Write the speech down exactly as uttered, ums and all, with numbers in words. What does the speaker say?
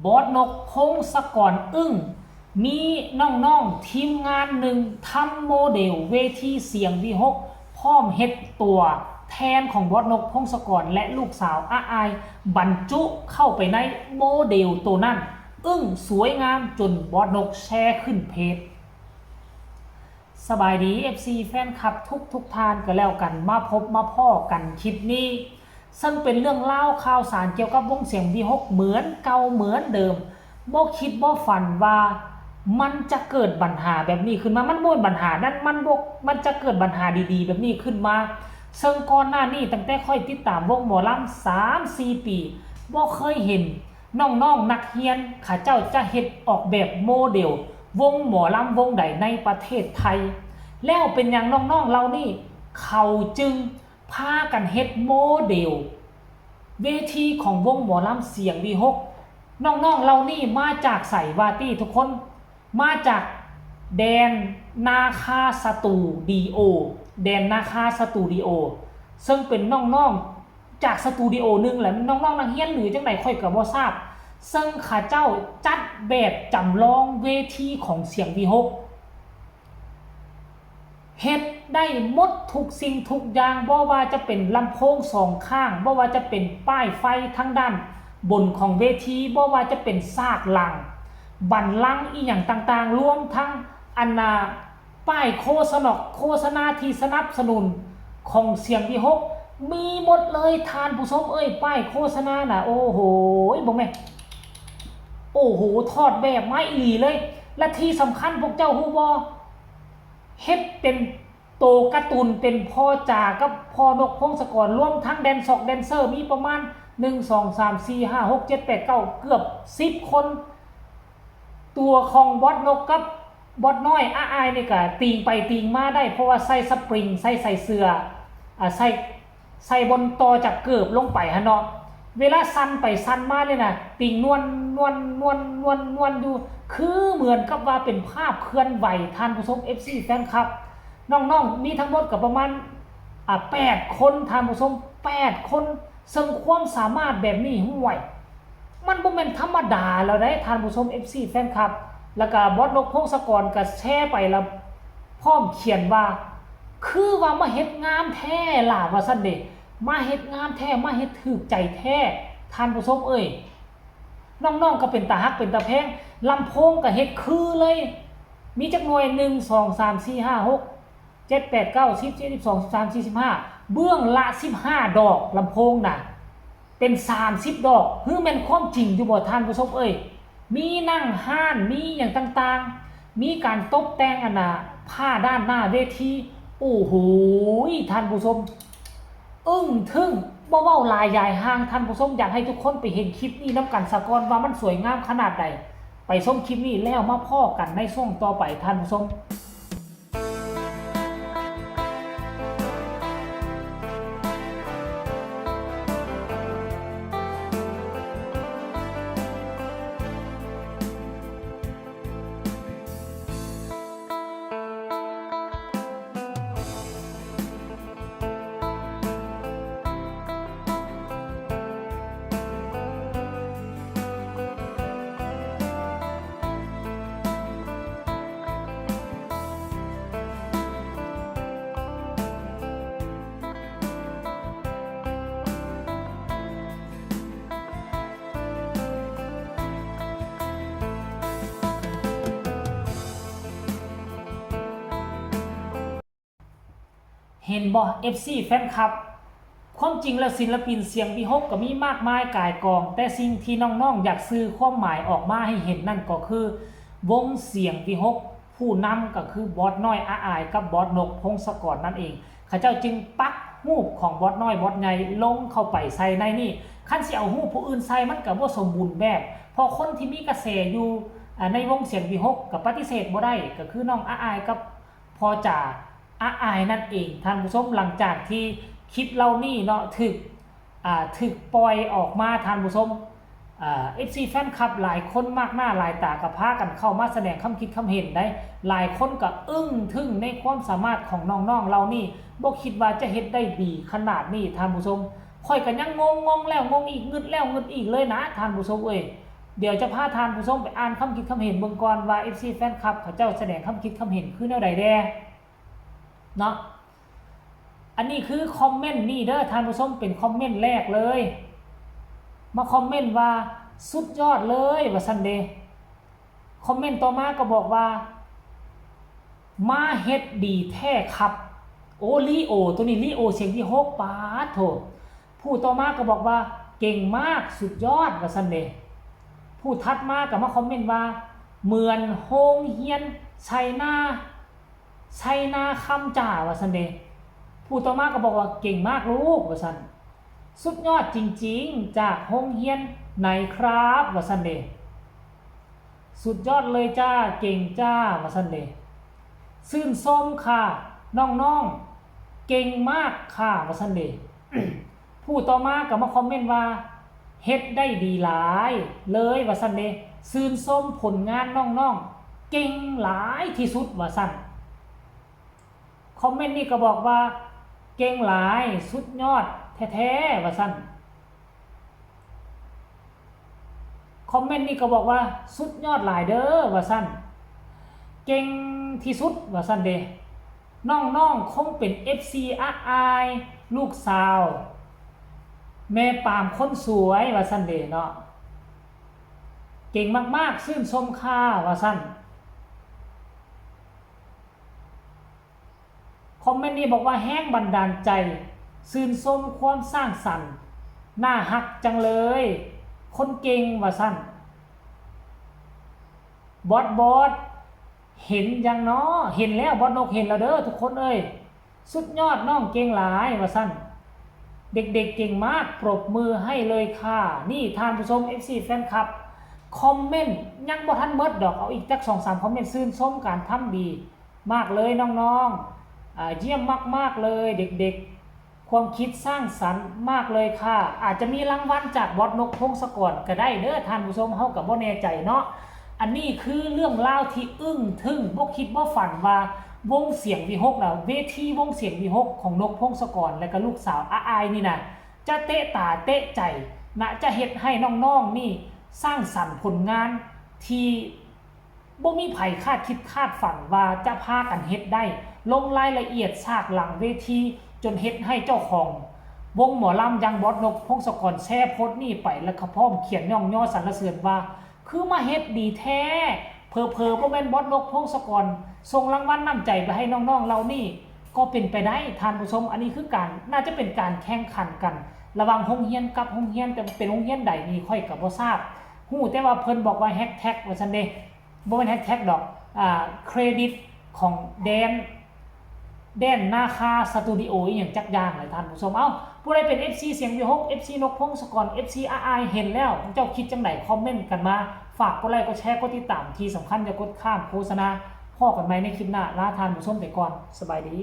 บอสนก พงศกร อึ้ง มีน้องๆทีมงานหนึ่งทำโมเดลเวทีเสียงวิหค พร้อมเฮ็ดตัวแทนของบอสนก พงศกร และลูกสาวอาอาย บรรจุเข้าไปในโมเดลตัวนั้น อึ้ง สวยงามจนบอสนกแชร์ขึ้นเพจ สบายดี เอฟซี แฟนคลับทุกทุกๆท่านก็แล้วกัน มาพบมาพ้อกันคลิปนี้ ซึ่งเป็นเรื่องราวข่าวสารเกี่ยวกับวงเสียงวิหค เหมือนเก่าเหมือนเดิม บ่คิดบ่ฝันว่ามันจะเกิดปัญหาแบบนี้ขึ้นมา มันบ่เป็นปัญหานั้น มันบ่ มันจะเกิดปัญหาดีๆแบบนี้ขึ้นมา ซึ่งก่อนหน้านี้ตั้งแต่ข้อยติดตามวงหมอลำสามสี่ปี บ่เคยเห็นน้องๆนักเรียนเขาเจ้าจะเฮ็ดออกแบบโมเดลวงหมอลำวงใดในประเทศไทย แล้วเป็นหยังน้องๆเหล่านี้เขาจึงพากันเฮ็ดโมเดลเวทีของวงหมอลำเสียงวิหค น้องๆเหล่านี้มาจากไสวาตี้ทุกคน มาจากแดนนาคาสตูดิโอ แดนนาคาสตูดิโอ ซึ่งเป็นน้องๆจากสตูดิโอหนึ่งแหละ น้องๆนักเรียนหรือจังใดข้อยก็บ่ทราบ ซึ่งเขาเจ้าจัดแบบจำลองเวทีของเสียงวิหค เฮ็ดได้หมดทุกสิ่งทุกอย่าง บ่ว่าจะเป็นลำโพงสองข้าง บ่ว่าจะเป็นป้ายไฟทางด้านบนของเวที บ่ว่าจะเป็นซากหลัง บันลังก์อีหยังต่างๆ รวมทั้งอันน่ะป้ายโฆษณา โฆษณาที่สนับสนุนของเสียงวิหค มีหมดเลยท่านผู้ชมเอ้ย ป้ายโฆษณาน่ะ โอ้โห บ่แม่น โอ้โห ถอดแบบมาอีหลีเลย และที่สำคัญพวกเจ้าฮู้บ่ เฮ็ดเป็นโตการ์ตูน เป็นพ่อจ๋ากับพ่อนก พงศกร รวมทั้งแดนซอกแดนเซอร์ มีประมาณ หนึ่ง สอง สาม สี่ ห้า หก เจ็ด แปด เก้า เกือบ สิบ คน ตัวของบอสนกกับบอสน้อยอาอายนี่ก็ติ่งไปติ่งมาได้ เพราะว่าใส่สปริง ใส่ ใส่เสื้อ อ่า ใส่ ใส่บนต่อจากเกิบลงไปหั่นเนาะ เวลาสั่นไปสั่นมาเนี่ยนะ ติ่งนวลนวลนวลนวลนวลอยู่ คือเหมือนกับว่าเป็นภาพเคลื่อนไหว ท่านผู้ชม เอฟซี แฟนคลับ น้องๆมีทั้งหมดก็ประมาณ อ่า แปด คน ท่านผู้ชม แปด คน ซึ่งความสามารถแบบนี้ ห่วย มันบ่แม่นธรรมดาแล้วเด้ ท่านผู้ชม เอฟซี แฟนคลับ แล้วก็บอสนก พงศกร ก็แชร์ไปแล้ว พร้อมเขียนว่า คือว่ามาเฮ็ดงามแท้ล่ะ ว่าซั่นเด้ มาเฮ็ดงามแท้ มาเฮ็ดถูกใจแท้ ท่านผู้ชมเอ้ย น้องๆก็เป็นตาฮักเป็นตาแพง ลำโพงก็เฮ็ดคือเลย มีจักหน่วย หนึ่ง สอง สาม สี่ ห้า หก เจ็ด แปด เก้า สิบ สิบเอ็ด สิบสอง สิบสาม สิบสี่ สิบห้า เบื้องละ สิบห้า ดอก ลำโพงน่ะ เป็น สามสิบ ดอก หือแม่นความจริงอยู่บ่ ท่านผู้ชมเอ้ย มีนั่งฮ้าน มีหยังต่างๆ มีการตกแต่งอันน่ะ ผ้าด้านหน้าเวที โอ้โห ท่านผู้ชม อึ้งทึ่ง บ่เว้าหลายยายห่าง ท่านผู้ชม อยากให้ทุกคนไปเห็นคลิปนี้นำกันซะก่อนว่ามันสวยงามขนาดใด ไปชมคลิปนี้แล้วมาพ้อกันในช่วงต่อไป ท่านผู้ชม เห็นบ่ เอฟซี แฟนคลับ ความจริงแล้วศิลปินเสียงวิหคก็มีมากมายก่ายกอง แต่สิ่งที่น้องๆอยากสื่อความหมายออกมาให้เห็นนั่นก็คือ วงเสียงวิหค ผู้นำก็คือบอสน้อยอาอายกับบอสนก พงศกร นั่นเอง เขาเจ้าจึงปักรูปของบอสน้อยบอสใหญ่ลงเข้าไปใส่ในนี่ คันสิเอารูปผู้อื่นใส่มันก็บ่สมบูรณ์แบบ เพราะคนที่มีกระแสอยู่ อ่า ในวงเสียงวิหคก็ปฏิเสธบ่ได้ ก็คือน้องอาอายกับพ่อจ๋าอาอายนั่นเอง ท่านผู้ชม หลังจากที่คลิปเหล่านี้เนาะ ถูก อ่า ถูกปล่อยออกมา ท่านผู้ชม อ่า เอฟซี แฟนคลับหลายคนมากหน้าหลายตาก็พากันเข้ามาแสดงความคิดความเห็นได้ หลายคนก็อึ้งทึ่งในความสามารถของน้องๆเหล่านี้ บ่คิดว่าจะเฮ็ดได้ดีขนาดนี้ ท่านผู้ชม ข้อยก็ยังงง งงแล้วงงอีก งึดแล้วงึดอีกเลยนะ ท่านผู้ชมเอ้ย เดี๋ยวจะพาท่านผู้ชมไปอ่านคำคิดคำเห็นเบิ่งก่อนว่า เอฟซี แฟนคลับเขาเจ้าแสดงคำคิดคำเห็นคือแนวใดแด่เนาะ อันนี้คือคอมเมนต์นี่เด้อท่านผู้ชม เป็นคอมเมนต์แรกเลย มาคอมเมนต์ว่าสุดยอดเลยว่าซั่นเด้ คอมเมนต์ต่อมาก็บอกว่า มาเฮ็ดดีแท้ครับ โอ้ ลีโอ ตัวนี้ลีโอเสียงวีหก ปาดโถ ผู้ต่อมาก็บอกว่าเก่งมากสุดยอดว่าซั่นเด้ ผู้ถัดมาก็มาคอมเมนต์ว่าเหมือนโฮงเฮียนไชนา ไชนาคำจ้าว่าซั่นเด้ ผู้ต่อมาก็บอกว่าเก่งมากลูกว่าซั่น สุดยอดจริงๆ จากโฮงเฮียนไหนครับว่าซั่นเด้ สุดยอดเลยจ้า เก่งจ้าว่าซั่นเด้ ชื่นชมค่ะน้องๆ เก่งมากค่ะว่าซั่นเด้ ผู้ต่อมาก็มาคอมเมนต์ว่าเฮ็ดได้ดีหลายเลยว่าซั่นเด้ ชื่นชมผลงานน้องๆ เก่งหลายที่สุดว่าซั่น คอมเมนต์นี้ก็บอกว่าเก่งหลายสุดยอดแท้ๆว่าซั่น คอมเมนต์นี้ก็บอกว่าสุดยอดหลายเด้อว่าซั่น เก่งที่สุดว่าซั่นเด้ น้องๆคงเป็น เอฟซี อาอายลูกสาว แม่ปามคนสวยว่าซั่นเด้เนาะ เก่งมากๆ ชื่นชมค่ะว่าซั่น คอมเมนต์นี้บอกว่าแฮงบันดาลใจ ชื่นชมความสร้างสรรค์ น่าฮักจังเลย คนเก่งว่าซั่น บอส บอส เห็นยังน้อ เห็นแล้ว บอสนกเห็นแล้วเด้อทุกคนเอ้ย สุดยอดน้องเก่งหลายว่าซั่น เด็กๆเก่งมาก ปรบมือให้เลยค่ะ นี่ท่านผู้ชม เอฟซี แฟนคลับ คอมเมนต์ยังบ่ทันหมดดอก เอาอีกจักสองสามคอมเมนต์ ชื่นชมการทำดีมากเลยน้องๆ อ่า เยี่ยมมากๆเลยเด็กๆ ความคิดสร้างสรรค์มากเลยค่ะ อาจจะมีรางวัลจากบอสนกพงศกรก็ได้เด้อท่านผู้ชม เฮาก็บ่แน่ใจเนาะ อันนี้คือเรื่องราวที่อึ้งทึ่ง บ่คิดบ่ฝันว่าวงเสียงวีหกนะ เวทีวงเสียงวีหกของนกพงศกรและก็ลูกสาวอาอายนี่นะ จะเตะตาเตะใจนะ จะเฮ็ดให้น้องๆนี่สร้างสรรค์ผลงานที่ บ่มีไผคาดคิดคาดฝันว่าจะพากันเฮ็ดได้ ลงรายละเอียดฉากหลังเวที จนเฮ็ดให้เจ้าของวงหมอลำอย่างบอสนกพงศกรแชร์โพสต์นี้ไป แล้วก็พร้อมเขียนย่องย่อสรรเสริญว่า คือมาเฮ็ดดีแท้ เผลอๆบ่แม่นบอสนกพงศกรส่งรางวัลน้ำใจไปให้น้องๆเหล่านี้ ก็เป็นไปได้ท่านผู้ชม อันนี้คือการ น่าจะเป็นการแข่งขันกัน ระหว่างโฮงเฮียนกับโฮงเฮียน แต่เป็นโฮงเฮียนใดนี่ข้อยก็บ่ทราบ ฮู้แต่ว่าเพิ่นบอกว่าแฮชแท็กว่าซั่นเด้ บ่แม่นแฮชแท็กดอก อ่า เครดิตของแดน แดนนาคาสตูดิโออีหยังจักอย่างเลยท่านผู้ชม เอ้า ผู้ใดเป็น เอฟซี เสียงวีหก เอฟซี นกพงศกร เอฟซี อาอาย เห็นแล้ว เจ้าคิดจังใด คอมเมนต์กันมา ฝากกดไลค์ กดแชร์ กดติดตาม ที่สำคัญอย่ากดข้ามโฆษณา พ้อกันใหม่ในคลิปหน้า ลาท่านผู้ชมไปก่อน สบายดี